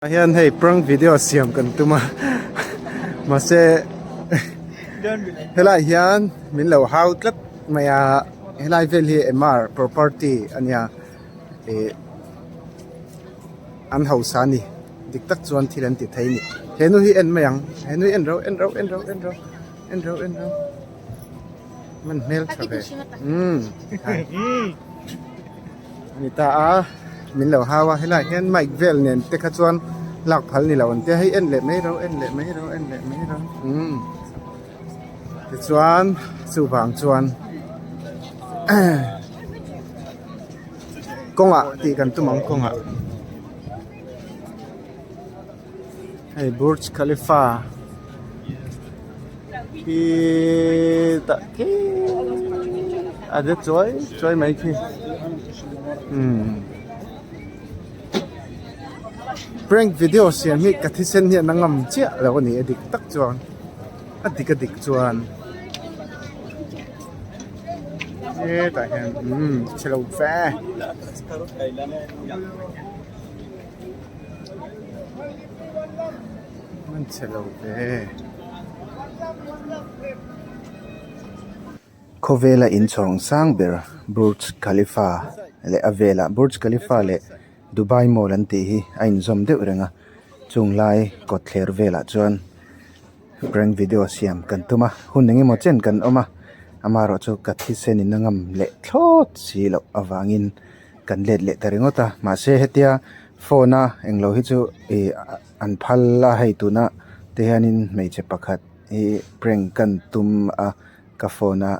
Ah hian hei prank video siam kan tum a mahse helaiah hian min lo hau tlat mai a helai vel hi Emaar property a nia ih an hausa a ni dik tak chuan thil an ti thei a ni henu hi en mai ang henu hi en ro en ro en ro en ro en ro en ro man hmeltha ve umm. A ni ta a min lo hau a helaiah hian mic vel nen te kha chuan lak phal ni lo an tia hei en leh mai ro en leh mai ro en leh mai ro umm tichuan chuvang chuan kawngah tih kan tum ang kawngah hei burj khalifa hi tah khi a de chuai chuai mai khi umm prank video siam hi ka thisen hian a ngam chiah lo a ni a dik tak chuan a dik a dik chuan hetah hian umm chhe lo ve. An chhe lo ve. Khawvela inchhawng sang ber Burj Khalifa leh a velah Burj Khalifa leh Dubai Mall an tih hi a inzawm deuh reng a chung lai kawtthler velah chuan prank video siam kan tum a hun eng emaw chen kan awm a amaherawhchu ka thisen in a ngam leh thlawt si loh avangin. Kan let leh ta ringawt a mahse hetia phone a englo hi chu ih an phal a hei tuna te hianin hmeichhe pakhat hi prank kan tum a ka phone a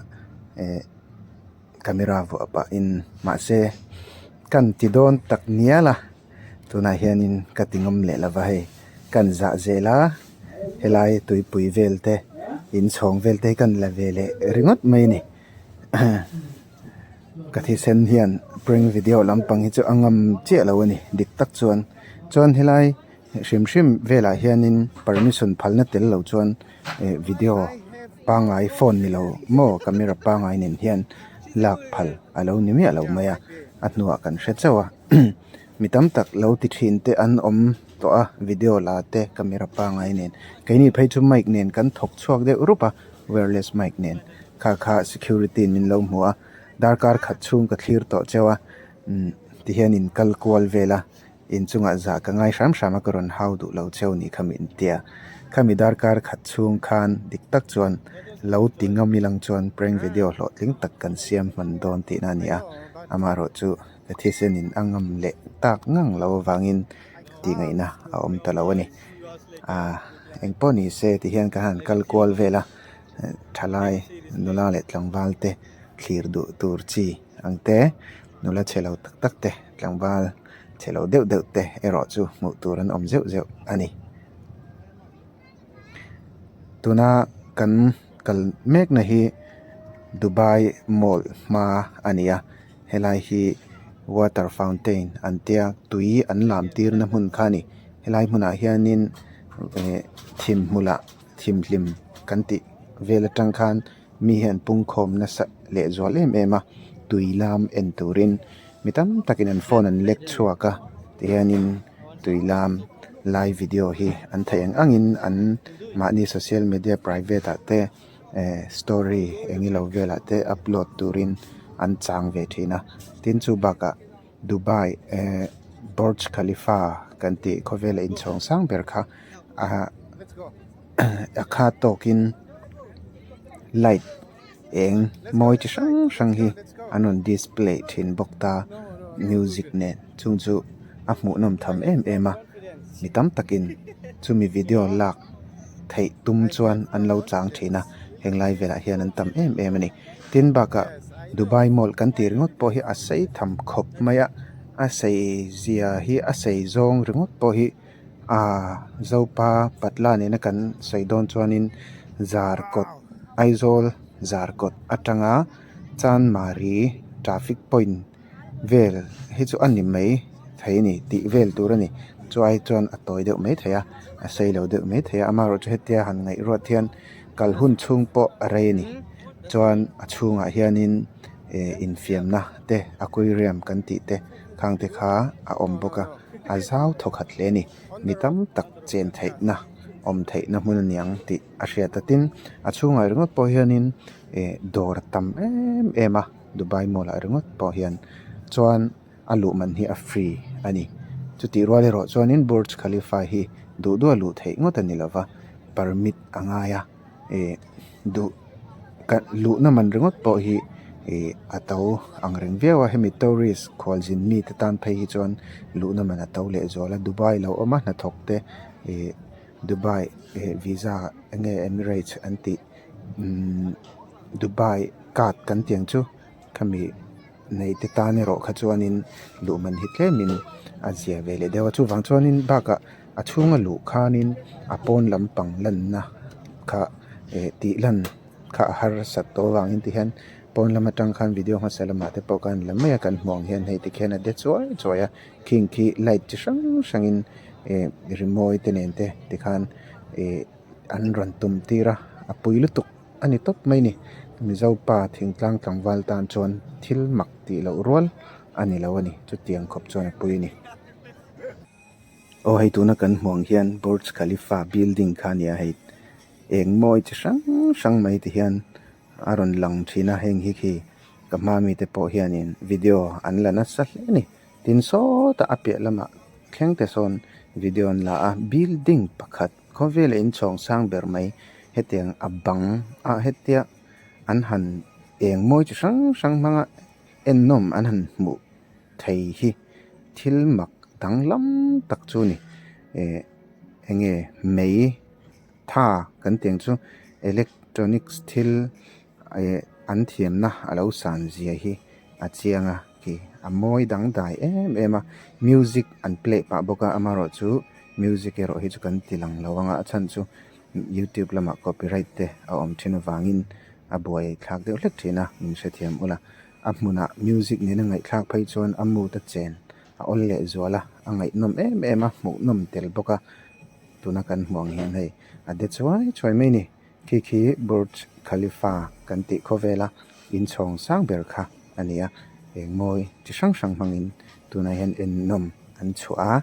eh camera vuah pahin mahse kan ti dawn tak ngial a tunah hianin ka ti ngawm leh lova hei kan zah zel a helai tuipui vel te inchhawng vel te hi kan la ve leh ringawt mai a ni. Ka thisen hian prank video lampang hi chu a ngam chiah lo a ni dik tak chuan chuan helai hrim hrim velah hianin permission phalna tel lo chuan eh video pangngai phone ni lo maw camera pangngai nen hian lak phal a lo ni miah lo mai a a hnuah kan hre chauh a mi tam tak lo ti thin te an awm tawh a video la te camera pangngai nen keini phei chu mic nen kan thawk chhuak deuh rup a wireless mic nen. Kha kha security in min lo hmu a darkar khat chhung ka thlir tawh cheu a umm tihian in kal kual vel a inchungah zah ka ngai hram hram a ka rawn hau duh lo cheu ni kha min tia khami darkar khat chhung khan dik tak chuan lo ti ngam ilang chuan prank video hlawhtling tak kan siam hman dawn tihna a ni a amaherawhchu ka thisen in a ngam leh tak ngang lo avangin tih ngaihna a awm ta lo a ni ah engpawh ni se tihian ka han kal kual vel a. Thalai nula leh tlangval te thlir duh tur chi ang te nula chhe lo tak tak te tlangval chhe lo deuh deuh te erawh chu hmuh tur an awm zeuh zeuh a ni. Tuna kan kal mek na hi Dubai mall hma a ni a helai hi water fountain an tia tui an lam tir na hmun kha a ni helai hmunah hianin eh thim hmulah. Thimhlim kan tih vel atang khan mi hian pungkhawm nasa leh zual em em a tui lam en turin mi tam takin an phone an lek chhuak a tihianin tui lam lai video hi an theih ang angin an mahni social media private ah te eh story eng ilo velah te upload turin an chang ve thin a tin chu bakah. Dubai eh Burj Khalifa kan tih khawvela inchhawng sang ber kha ah a khat tawkin light eng mawi chi hrang hrang hi an rawn display thin bawk ta music nen chung chu a hmuh nawm tham em em a mi tam takin chumi video lak theih tum chuan an lo chang thin a henglai velah hian an tam em em a ni. Tin bakah Dubai mall kan tih ringawt pawh hi a sei tham khawp mai a a sei zia hi a sei zawng ringawt pawh hi ahh zopa patla nena kan sawi dawn chuanin zarkawt Aizawl zarkawt atanga Chanmari traffic point vel hi chu a ni mai thei a ni tih vel tur a ni chuai chuan a tawi deuh mai thei a a sei lo deuh mai thei a amaherawhchu hetia han ngaih ruat hian kal hun chhung pawh a rei a ni chuan a chhungah hianin eh infiamna te aquarium kan tih te. Khang te kha a awm bawk a a zau thaw khat hle a ni mi tam tak chen theihna awm theihna hmun a niang tih a hriat a tin a chhungah ringawt pawh hianin eh dawr a tam em em a Dubai mall ah ringawt pawh hian chuan a luh man hi a free a ni chutih rual erawh chuanin Burj Khalifa hi duh duh a luh theih ngawt a ni lova permit a ngai a eh duh ka luhna man ringawt pawh hi ih a to ang reng viau a hemi tourist khualzin mite tan phei hi chuan luhna man a to leh zual a Dubai lo awm a hnathawk te ih Dubai eh visa eng nge Emirates an tih umm Dubai card kan tih ang chu khami nei te tan erawh kha chuanin luh man hi tlemin a zia ve leh deuh a chuvang chuanin bakah a chhunga luh khanin a pawn lampang lanna kha eh tih lan kha a harsat tawh avangin ti hian pawn lam atang khan video hmasa lamah te pawh khan la mai a kan hmuh ang hian hei tikhian a de chuai chuai a khing khi light chi hrang hrangin eh rimawi te nen te tikhan eh an rawn tum tir a a pui lutuk a ni tawp mai a ni mizo pa thingtlang tlangval tan chuan thil mak tih loh rual a ni lo a ni chutiang khawp chuan a pui a ni. Aw hei tuna kan hmuh ang hian Burj Khalifa building kha a ni a hei eng mawi chi hrang hrang mai ti hian a rawn lang thin a heng hi khi ka hma mite pawh hianin video an la nasa hle a ni tin sawtah a piah lamah thleng te sawn video an la a building pakhat khawvela inchhawng sang ber mai hetiang a bang a hetia an han eng mawi chi hrang hrang hmanga ennawm an han hmuh thei hi thil mak danglam tak chu a ni eh eng nge mei tha kan tih ang chu electronics thil eh an thiamna a lo san zia hi a chiang a khi a mawi dangdai em em a music an play pah bawk a amaherawhchu music erawh hi chu kan ti lang lo ang a a chhan chu youtube lamah copyright te a awm thin avangin a buai thlak deuh hlek thin a min hrethiam ula. A hmunah music nena ngaihthlak phei chuan a mood a chen a awl leh zual a, a ngaihnawm em em a, hmuhnawm tel bawk a, tuna kan hmuh ang hian hei a de chuai chuai mai a ni. Khi khi Burj Khalifa kan tih khawvela inchhawng sang ber kha a ni a, eng mawi chi hrang hrang hmangin tunah hian ennawm an chhuah a,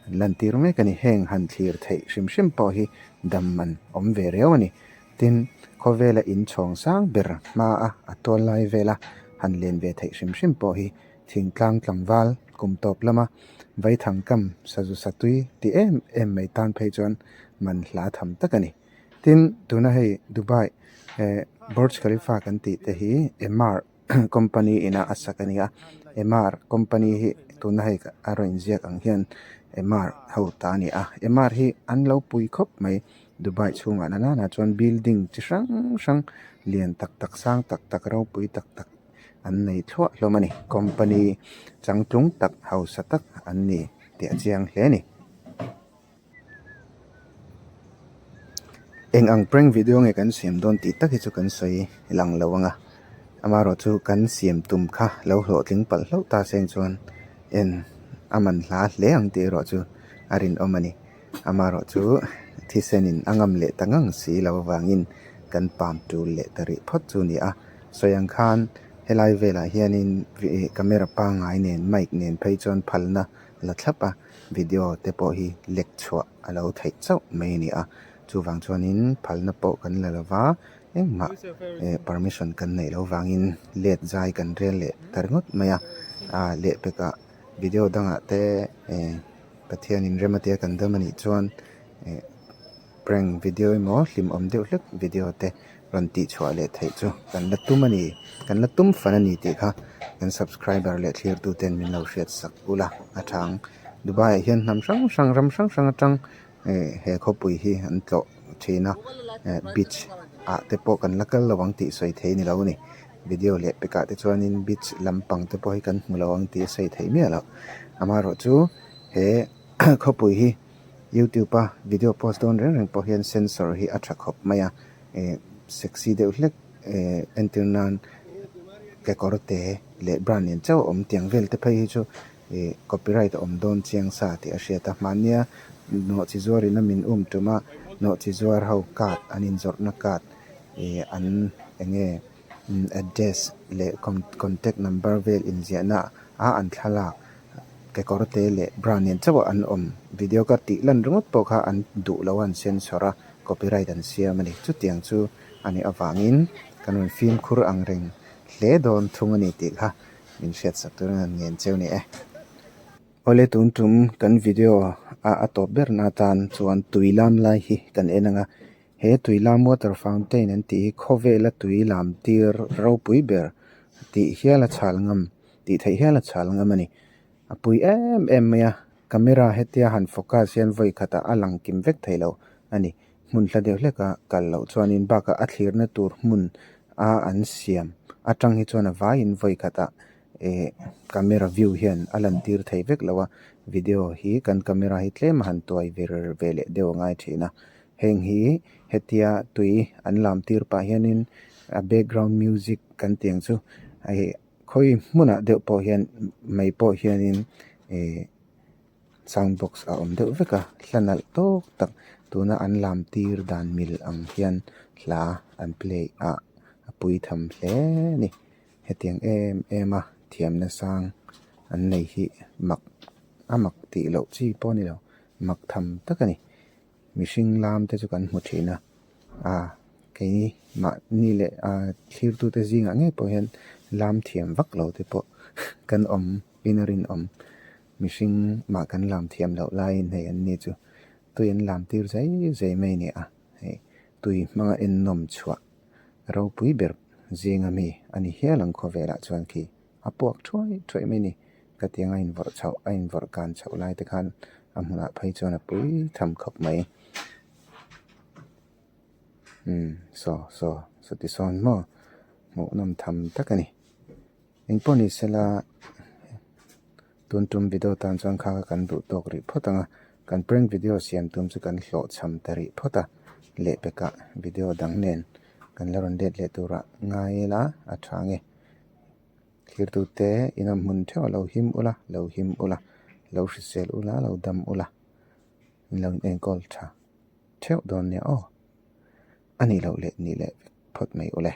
an lantir mek a ni. Heng han thlir theih hrim hrim pawh hi dam man awm ve riau a ni. Tin, khawvela inchhawng sang ber hmaa a tual lai vela han len ve theih hrim hrim pawh hi thingtlang tlangval kum tawp lama vaithang kam sazu satui ti em em mai tan phei chuan man hla tham tak a ni. Tin, tuna hei Dubai eh Burj Khalifa kan tih te hi Emaar company ina a sak a ni a, Emaar company hi tuna hei a rawn inziak ang hian Emaar ho ta a ni a, Emaar hi an lo pui khawp mai Dubai chhungah na nana chuan building chi hrang hrang lian tak tak sang tak tak ropui tak tak an nei thluah hlawm a ni company changtlung tak hausa tak an ni tih a chiang hle a ni. Eng ang prank video nge kan siam dawn tih tak hi chu kan sawi lang lo ang a amaherawh chu kan siam tum kha lo hlawhtling palh hlauh ta seng chuan en a man hla hle ang tih erawh chu a rinawm a ni amaherawh chu thisen in a ngam leh ta ngang si lo avangin kan pam tul leh ta rih phawt chu a ni a sawi ang khan helai velah hianin camera pangngai nen mic nen phei chuan phalna la thlap a. Video te pawh hi lek chhuah a lo theih chauh mai a ni a, chuvang chuanin phalna pawh kan la lova engmah eh permission kan neih loh vangin let zai kan rel leh ta ringawt mai a, ah lehpekah video dangah te eh Pathianin rem atia kan dam a nih chuan eh prank video emaw hlimawm deuh hlek video te rawn tih chhuah leh theih chu kan la tum a ni kan la tum fan a ni tih kha kan subscriber leh thlir tu ten min lo hriat sak ula a chang Dubai ah hian hnam hrang hrang ram hrang hrang atang eh he khawpui hi an tlawh thin a eh beach ah te pawh kan la kal lo ang tih sawi thei a ni lo a ni video leh pek ah te chuanin beach lampang te pawh hi kan hmu lo ang tih a sawi theih miah loh amaherawhchu he khawpui hi. Youtube a video post dawn reng reng pawh hian sensor hi a tha khawp mai a eh sexy deuh hlek eh entir nan kekawr te leh bra nen chauh a awm tiang vel te phei hi chu ih copyright a awm dawn chiang sa tih a hriat a hmania nawhchi zuar in a min um tum a nawhchi zuar ho card an inzawrhna card ih an eng nge address leh contact number vel inziahna a an thlalak. Kekawrte leh bra nen chauh a an awm video ka tih lan ringawt pawh kha an duh lo a an censor a copyright an siam a ni. Chutiang chu a nih avangin kan rawn fimkhur ang reng hle dawn thung a ni tih kha min hriatsak turin an ngen cheu ni e. Awle tun tum kan video a a tawp ber na atan chuan tui lam lai hi kan en ang a, he tui lam water fountain an tih hi khawvela tui lam tir ropui ber tih hial a chhal ngam. Tih theih hial a chhal ngam a ni. A pui em em mai a, camera hetia han focus hian vawi khatah a lang kim vek thei lo a ni. Hmun hla deuh hleka kal loh chuanin bakah a thlirna tur hmun a an siam atang hi chuan a vaiin vawi khatah eh camera view hian a lan tir thei vek lo a, video hi kan camera hi tlem a han tuai vir ve leh deuh a ngai thin a. Heng hi hetia tui an lam tir pah hianin a background music kan tih ang chu hei. Khawi hmunah deuh pawh hian mai pawh hianin ihh sound box a awm deuh vek a hla nalh tawk tak tuna an lam tir dan mil ang hian hla an play a a pui tham hle a ni hetiang em em a thiamna sang an nei hi mak a mak tih loh chi pawh a ni lo mak tham tak a ni. Mihring lam te chu kan hmu thin a ah kei mahni leh ah thlirtute zingah ngei pawh hian lam thiam vak lo te pawh kan awm in a rinawm mihring mah kan lam thiam loh laiin hei an ni chu tui an lam tir zai zai mai a ni a hei tui hmanga ennawm chhuah ropui ber zinga mi a ni hial ang khawvelah chuan khi a puak thuai thuai mai a ni. Ka tiang a invawrh chhoh a invawrh kan chhoh lai te khan a hmunah phei chuan a pui tham khawp mai. Umm saw saw sawti sawn maw hmuhnawm tham tak a ni. Engpawh ni sela tun tum video tan chuan kha kha kan duh tawk rih phawt ang a, kan prank video siam tum chu kan hlawhchham ta rih phawt a, lehpekah video dang nen kan la rawn let leh turah ngai ila a tha nge. Thirtute in awm hmun theuh a lo him ula, lo him ula, lo hrisel ula, lo dam ula, in lo enkawl tha theuh dawn nia aw. A nih loh leh nih leh phawt mai ule.